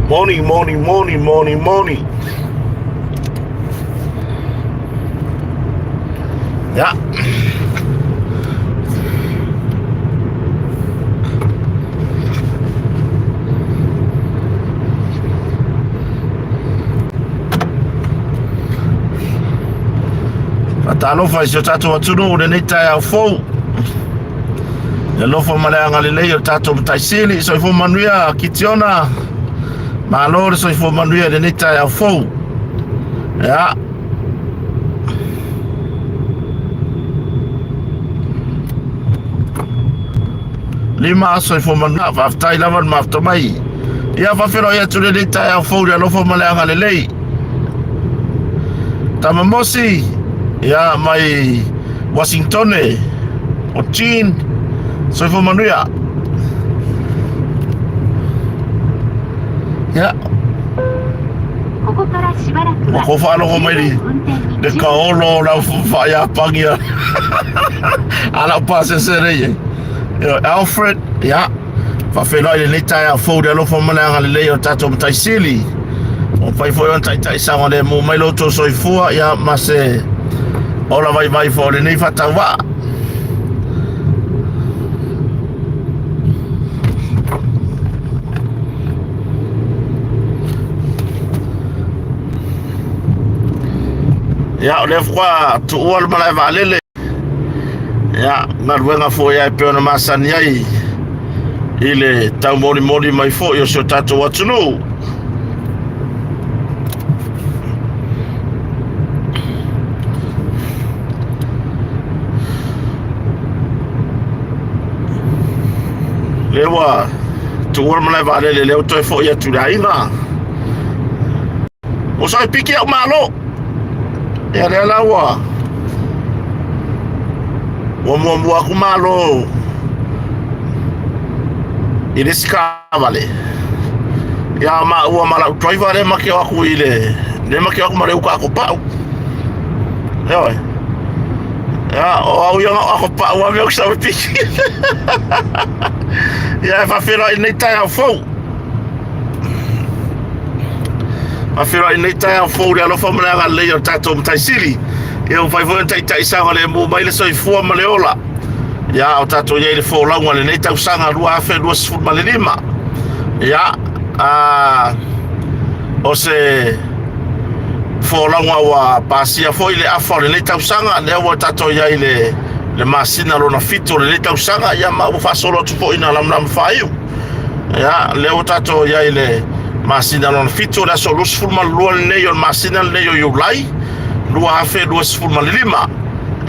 Morning, morning, morning, morning, morning. Ia. Faatalofa i si o tatou atunuu i lenei taeao fou. Le alofa ma le agalelei o le tatou Matai Sili, soifua manuia Kitiona. Malo le soifua manuia i lenei taeao fou. Ia. Lima soifua manuia, faafetai lava le mafuta mai. Ia faafeiloai atu lenei taeao fou i le alofa ma le agalelei. Tamamosi, ia mai Washingtone, o Jean, soifua manuia. Ia. Ua kou faalogo mai le, le kaolo o lau faaiapangi a, a lau pasese nei e. Alfred, ia, faafeiloai lenei taeao fou le alofa ma le agalelei o le tatou Matai Sili. Ua mafai foi ona taitai saogalemu mai lo outou soifua, ia, ma se ola vaivai foi o lenei faatauvaa. Ia, o lea faatoa tuua le malae vaalele. Ia, galuega foi ai pei ona masani ai i le taumolimoli mai foi o si o tatou atunuu. Lea ua tuua le malae vaalele, lea ua toe foi atu i le aiga. Ua sai piki au malo. Ia lea la ua ua muamua aku malo i le isi taavale. Ia maua ma lau driver lea ma ke o aku i le lea ma ke o aku ma le uka ako pau. Ioe. Ia o au ia ako pau ave au sa piki. Ia e faafeiloai nei taeao fou. Faafeiloai nei taeao fou le alofa ma le agalelei o le tatou Matai Sili. Ia ua fai foi ona taitai saogalemu mai le soifua ma le ola. Ia o tatou i ai i le folauga i lenei tausaga 2025. Ia a o se folauga ua pasia foi le afa o lenei tausaga, lea ua tatou i ai i le le masina lona fitu o lenei tausaga, ia ma ua faasolo atu foi ina lamalama faaiu. Ia, lea ua tatou i ai i le masina lona fitu, o le aso 22 lenei o le masina lenei o Iulai 2025.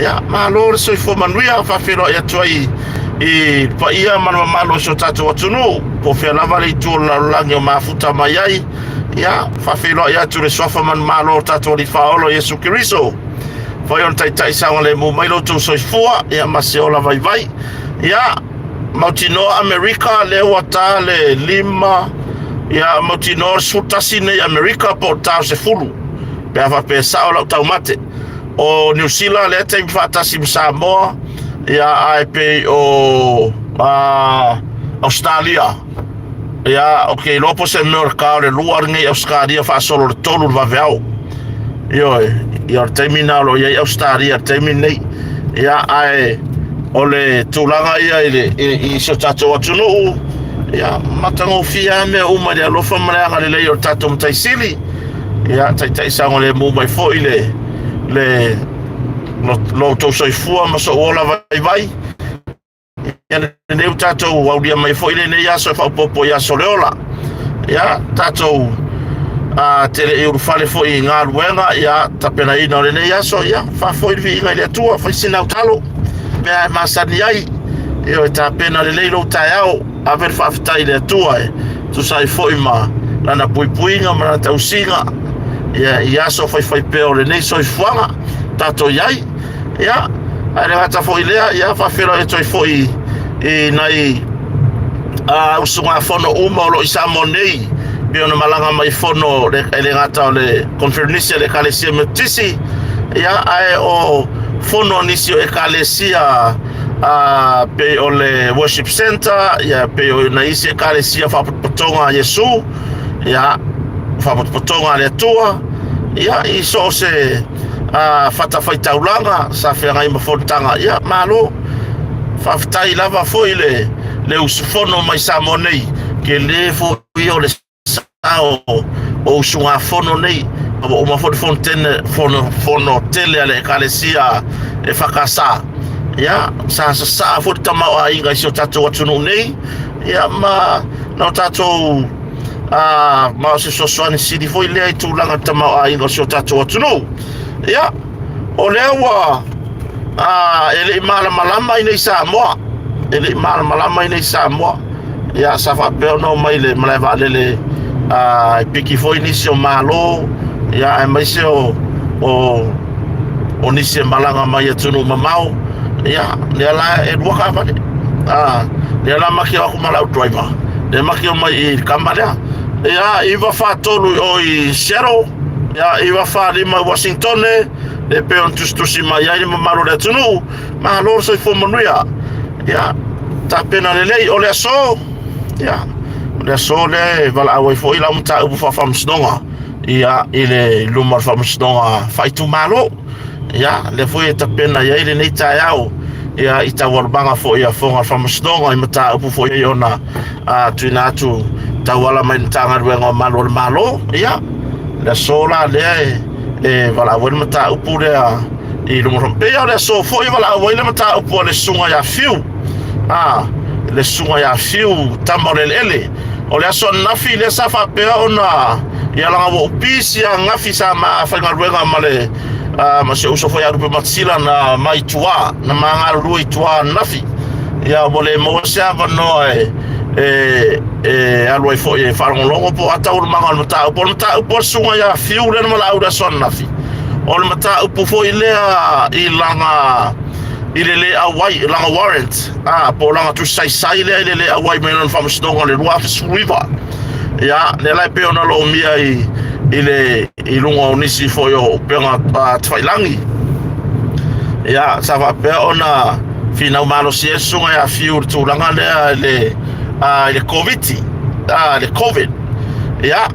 Ia, malo le soifua manuia, faafeiloai atu ai i le paia ma le mamalu o si o tatou atunuu, po o fea lava le itu o le lalolagi o mafuta mai ai. Ia, faafeiloai atu le suafa manumalo o tatou Alii Faaola o Iesu Keriso. Fai ona taitai saogalemu mai lo outou soifua, ia ma se ola vaivai. Ia, mautinoa Amerika, lea ua ta le lima, ia mautinoa le 11 nei Amerika po o ta o 10. Pe a faapea sao lau taumate. O Niu Sila lea taimi faatasi ma Samoa, ia ae pei o Australia. Ia, ou te iloa po o se mea o le ta o le lua lenei Ausetalia faasolo le tolu le vaveao. Ioe, ia o le taimi lena o lo o i ai Ausetalia i le taimi lenei. Ia, ae o le tulaga ia i, le, i, i si o tatou atunuu, ia, matagofie lava mea uma i le alofa ma le agalelei o le tatou Matai Sili. Ia, taitai saogalemu mai foi le, le, lo, lo outou soifua ma sou ola vaivai. Ia lenei ua tatou aulia mai foi lenei aso e faaopoopo i aso o le ola. Ia tatou a te le i ulufale foi i galuega, ia tapenaina o lenei aso, ia faafoi le viiga i le Atua, fai sina autalo, mea e masani ai, ia e tapena lelei lou taeao, ave le faafetai i le Atua e tusa ai foi ma lana puipuiga ma lana tausiga, ia i aso faifaipea o lenei soifuaga tatou i ai. Ia, ae le gata foi lea, ia faafeiloai atu ai foi i nai a usugafono uma o lo o i Samoa nei, pei ona malaga mai fono e le gata o le Conferenisi a le Ekalesia Metotisi, ia, ae o fono a nisi o Ekalesia a pei o le Worship Center, ia, pei o nai isi Ekalesia Faapotopotoga a Iesu, Ia, faapotopotoga a le Atua, ia, i so o se fatafaitaulaga sa feagai ma fonotaga, ia, malo. Faafetai lava foi le, le usufono mai Samoa nei, tele foi o le sao o usugafono nei, ua uma foi le fono tele, fono, fono tele a le Ekalesia EFKS. Ia, sa sasaa foi le tamaoaiga i si o tatou atunuu nei, ia, ma na o tatou ma o se fesoasoani sili foi lea i tulaga o tamaoaiga o si o tatou atunuu. Ia, o lea ua e le i malamalama i nei Samoa, e le i malamalama i nei Samoa. Ia, sa faapea ona omai le malae vaalele e piki foi nisi o Malo, ia, aemaise o, o, o nisi e malaga mai atunuu mamao. Ia, lea la e lua taavale. Lea la ma te o atu ma lau driver. Lea ma te omai i le kama lea. Ia, 943 i o i Seattle, ia, 945 i Washingtone, e pei ona tusitusi mai ai le mamalu o le atunuu. Malo le soifua manuia. Ia, tapena lelei o le aso. Ia, o le aso lea e valaau ai foi lau mataupu faafaamasinoga. Ia, i le luma o le faamasinoga faaitumalo. Ia, lea foi e tapena i ai lenei taeao ia i taualumaga foi a Fofoga o le Faamasinoga i mataupu foi ona tuuina atu tauala mai le Matagaluega o Malu o le Malo. Ia, le aso la lea e, e valaau ai le mataupu lea i luma. Pei o le aso foi e valaau ai le mataupu a le susuga ia Fiu. A, le susuga ia Fiu, tama o le eleele. O le aso ananafi lea sa faapea ona ia laga ua ou pisi ananafi sa ma faigaluega ma le ma si ou uso foi ia Lupe Matisila na mai tua na ma galulue i tua ananafi. Ia ua le maua se avanoa e e e alu ai foi e faalogologo po o a taualumaga o le mataupu. O le mataupu a le susuga ia Fiu lea na valaau i le aso ananafi. O le mataupu foi lea i lana i le le auai, lana warrant, a, po o lana tusi saisai lea i le le auai mai lona faamasinoga o le 2019. Ia, lea la e pei ona lomia i, i le i luga o nisi foi o upega tafailangi. Ia, sa faapea ona finau malosi ai le susuga ia Fiu i le tulaga lea i le, i le Koviti, le Covid. Ia,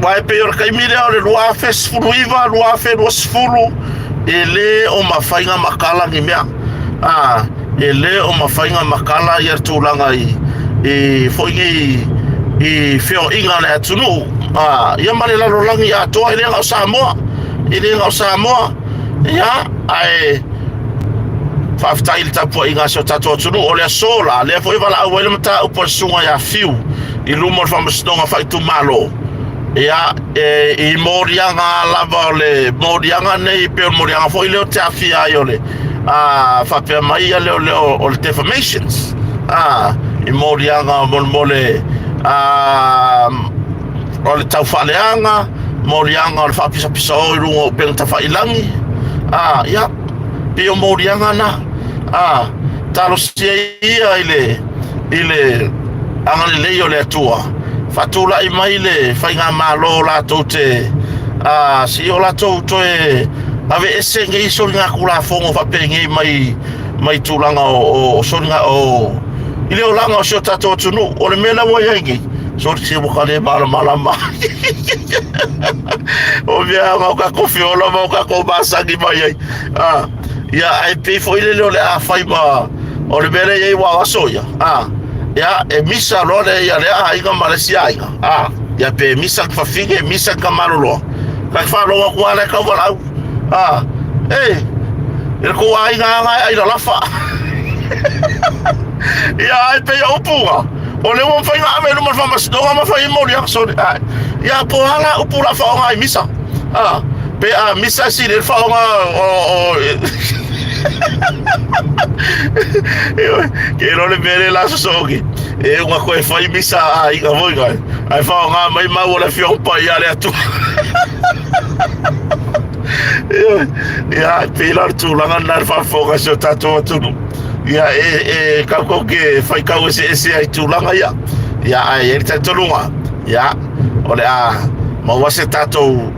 aua e pei o le taimi lea o le 2019, 2020, e le o mafai ona matala ni mea. A, e le o mafai ona matala ia le tulaga i, i foi nei i feoaiga a le atunuu. A, ia ma le lalolagi atoa, e le na o Samoa, e le na o Samoa. Ia, ae faafetai i le tapuaiga a si o tatou atunuu. O le aso la, lea foi e valaau ai le mataupu a le susuga ia Fiu i luma o le faamasinoga faaitumalo. Ia, e, i moliaga lava o le moliaga nei, pei o le moliaga foi lea o te afia ai o le a, faapea mai ia leo leo o le defamations. A, i moliaga molemole a, o le taufaaleaga, moliaga o le faapisapisao i luga o upega tafailangi. A, ia, pei o moliaga na. A, talosia ia i le i le agalelei o le Atua, faatulai mai le faigamalo latou te a, se i o latou toe aveese nei soligatulafono faapenei mai mai tulaga o, o soliga o i le olaga o si o tatou atunuu. O le mea lea ua i ai nei, soli se ua ka le malamalama. O mea o tatou feola ma o tatou masani mai ai. A, ia, ae pei foi lele o le a fai ma o le mea lea e i ai ua aso ia. A, ia, e misa loa le ia lea aiga ma le isi aiga. A, ia pe misa ka fafine, misa ka maloloa. Ka whaaloa atu ala e kau walau. A, e, e le kou aiga anga e ai lalafa. Ia, ai pei o upu nga. O le ua mawhai nga ame luma le whamasinoga ma whai mori a sorry. Ai. Ia, po ala upu la whaonga ai misa. A, pe a misa si le whaonga o, o, Ke ro le mere la sosogi. E unga koe whai misa a inga voi ngai. Ai whaonga mai mau o le whiong pai a le atu. Ia, pēlā le tulaga lena i le faafofoga a si o tatou atunuu. Ia, e, e kaukau ke whai kau ese ese ai tulaga ia. Ia, ae i ai le talitonuga. Ia, o le a maua se tatou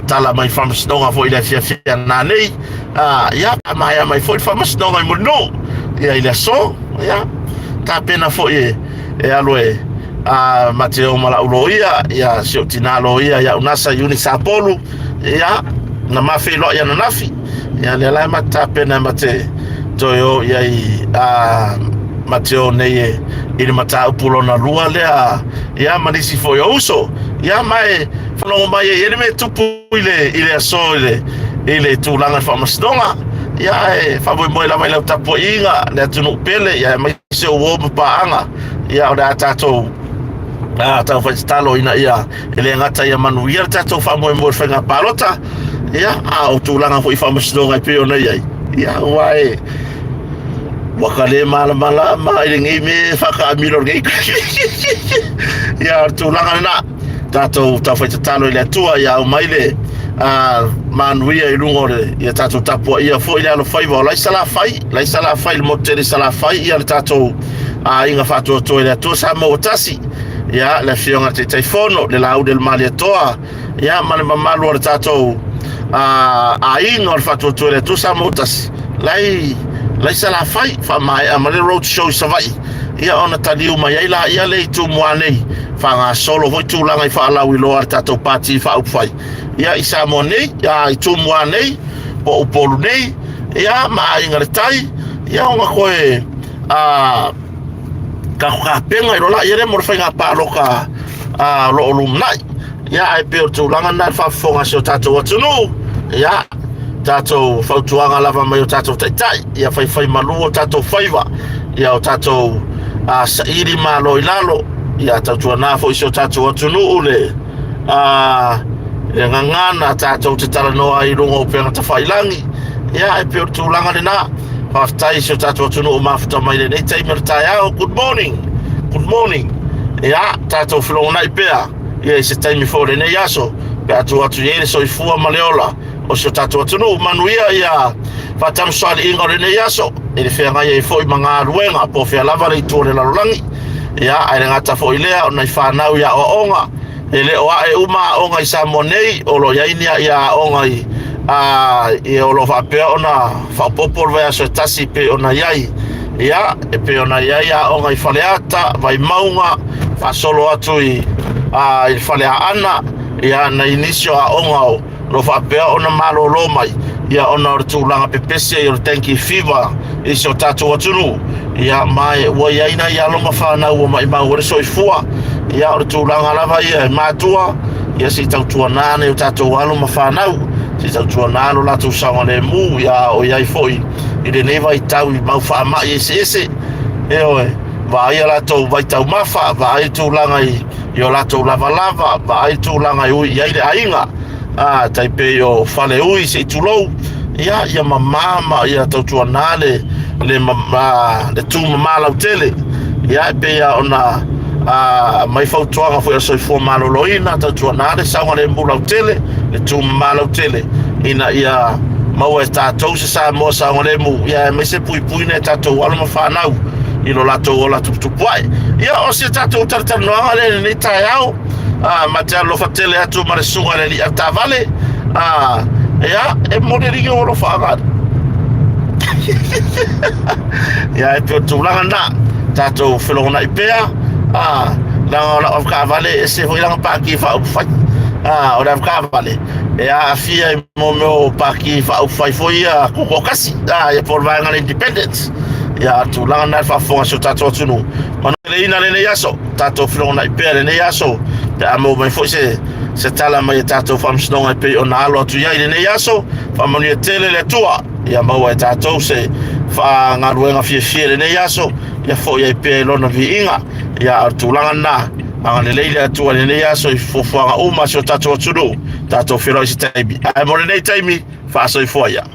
tala mai faamasinoga foi i le afiafi a nanei. Ia, maea mai foi le faamasinoga i Mulinuu. Ia, i le aso, ia, tapena foi e, e alu e, a ma te o ma la'u loia, ia, si o'u tinā loia ia Unasa Iuni Sapolu, ia, na ma feiloai ananafi, ia, lea la e ma te tapena e ma te toe o i ai a ma te o nei e i le mataupu lona lua lea, ia, ma nisi foi o uso, ia, ma e faalogo mai e i ai le mea e tupu i le i le aso i le i le tulaga i le faamasinoga, ia, ae faamoemoe lava i lau tapuaiga le atunuu pele, ia, aemaise o uo ma paaga, ia, o le a tatou a tau fai tatalo ina ia e le gata ia manuia le tatou faamoemoe i le faiga palota, ia, a o tulaga foi i faamasinoga e pei ona i ai, ia, ua e ua ka le malamalama i lenei mea e faakaamilo lenei ia, o le tulaga lena tatou taufai tatalo i le Atua ia aumai le manuia i luga o le ia tatou tapuaia foi le alofaiva o Laisalafai, Laisalafai le motu tele i Salafai, ia le tatou aiga faatuatua i le Atua Samoa ua tasi, ia le afioga i le Taitaifono le Lauli o le Malietoa, ia ma le mamalu o le tatou aiga o le faatuatua i le Atua Samoa ua tasi, lai lai Salafai faamaea ma le road show i Savaii, ia ona taliu mai ai laia le i Tumua nei faagasolo foi tulaga i faalauiloa a le tatou pati faaupufai ia i Samoa nei, ia i Tumua nei po o Upolu nei, ia ma Aiga le Tai, ia ona koe a tatou tapena i lola ia lea mo le faiga palota a o lo o lumanai. Ia ae pei o le tulaga lena i le faafofoga a si o tatou atunuu, ia tatou fautuaga lava mai o tatou taitai, ia faifai malu o tatou faiva, ia o tatou a, saili malo i lalo, ia tautuana foi si o tatou atunuu le a, le gagana tatou te talanoa ai i luga o upega tafailangi, ia e pei o le tulaga lena. Faafetai i si o tatou atunuu mafuta mai lenei taimi o le taeao. Good morning, good morning. Ia, tatou felogonai pea ia i se taimi foi o lenei aso pe a tuu atu i ai le soifua ma le ola o si o tatou atunuu. Manuia ia faatamasoaliiga o lenei aso i le feagai ai foi ma galuega po o fea lava le itu o le lalolagi. Ia, ae le gata foi i lea o nai fanau i aoaoga E le o ae uma aoga i Samoa nei, o lo o i ai ni ia aoga i, a, i o lo o faapea ona faaopoopo le vaiaso e tasi e pei ona i ai. Ia, e pei ona i ai aoga i Faleata, Vaimauga, faasolo atu i, a, i le Faleaana, ia, nai nisi o aoga o lo o faapea ona malolo mai, ia ona o le tulaga pepesi ai o le dengue fever i si o tatou atunuu, ia ma e ua i ai nai alo ma fanau ua maimau ai le soifua, ia o le tulaga lava ia e matua, ia se i tautuana nai o tatou alo ma fanau, se i tautuana lo latou saogalemu, ia o i ai foi i lenei vaitau i mau faamai eseese, ioe, vaai a latou vaitaumafa, vaai tulaga i i o latou lavalava, vaai tulaga e ui i ai le aiga, a, tai pei o Faleui se i tulou, ia, ia mamā ma ia tautuanā le, le, ma, le tū mamā lautele. Ia, e pei lava ona a, aumai fautuaga foi a le soifua maloloina, tautuanā le saogalemu lautele, le tū mamā lautele, ina ia maua e tatou se Samoa saogalemu, ia aemaise puipuina e tatou alo ma fanau i lo latou ola tuputupuae. Ia, o se tatou talatalanoaga lea i lenei taeao, a, ma te alofa tele atu ma le susuga i le alii avetaavale, a, ia, e momoli alii ou alofaaga. Ia, e pei o le tulaga lena, tatou felogonai pea, a, leaga o lau avetaavale e ese foi lana paki faaupufai. A, o le avetaavale, e aafia i mo mea o paki faaupufai foi ia tutoatasi, a, ia po o le vaega a le Independence. Ia, tulaga lena i le faafofoga a si o tatou atunuu. Manuia lenei aso, tatou felogonai pea lenei aso, pe a maua mai foi se, se tala mai e tatou faamasinoga e pei ona alo atu i ai lenei aso. Faamanuia tele le Atua, ia maua e tatou se galuega fiafia i lenei aso, ia foi ai pea i lona viiga. Ia, a o le tulaga lena, agalelei le Atua i lenei aso i fuafuaga uma a si o tatou atunuu, tatou feiloai i se taimi. Ae mo lenei taimi, faasoifua ia.